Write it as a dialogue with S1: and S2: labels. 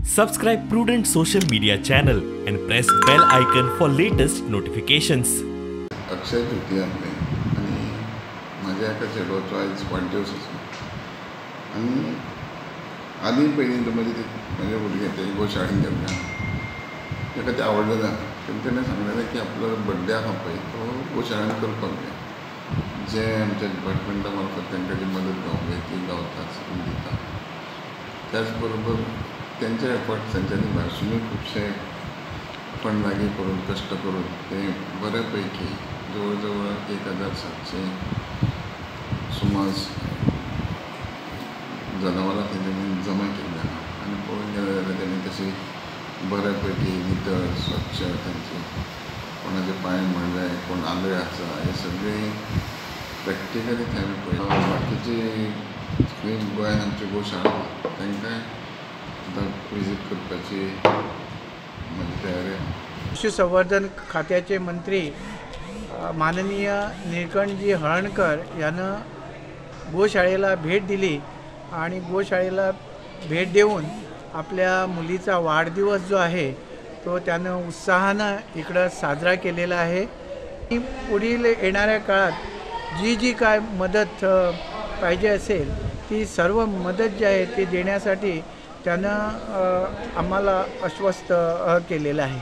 S1: Subscribe Prudent Social Media channel and press bell icon for latest notifications.
S2: Akshaya Tritiya आपले आनी म्हाज्या एका चेडवाचो आयज वाडदिवस आसा आनी आदी पयलीं म्हजे म्हजे भुरगे ते गोशाळेन गेल्ले ताका तें आवडलें ना. तेणें सांगलेलें की आपलो बड्डे आहा पळय तो गोशाळेन करपाक जाय. जे आमच्या डिपार्टमेंटा मार्फत तांकां जी मदत गावंक जाय ती गावता दिता. त्याच बरोबर त्यांचे एफर्ट तांच्यांनी भायरसुनूय खुबशे फंड लागीं करून कश्ट करून ते बऱ्या पैकी जवळ जवळ 1700 सुमार जनावरां तेंच्यांनी जमा केल्ली आहा आनी पळोवंक गेले जाल्यार तेणी तशी बऱ्या पैकी नितळ स्वच्छ तांचे कोणाचे पांय म्हणले कोण आंधळे आसा हे सगळें प्रॅक्टिकली थंय आमी पळयलां. बाकीची सगळीं गोंयांत आमची गोशाळा तांकांय सुद्दां विजीट करपाची म्हजी तयारी आहा.
S3: पशुसंवर्धन खात्याचे मंत्री माननीय निळकंठजी हळर्णकर यानं गोशाळेला भेट दिली आणि गोशाळेला भेट देऊन आपल्या मुलीचा वाढदिवस जो आहे तो त्यानं उत्साहानं इकडं साजरा केलेला आहे. पुढील येणाऱ्या काळात जी जी काय मदत पाहिजे असेल ती सर्व मदत जी आहे ती देण्यासाठी त्यानं आम्हाला आश्वस्त केलेलं आहे.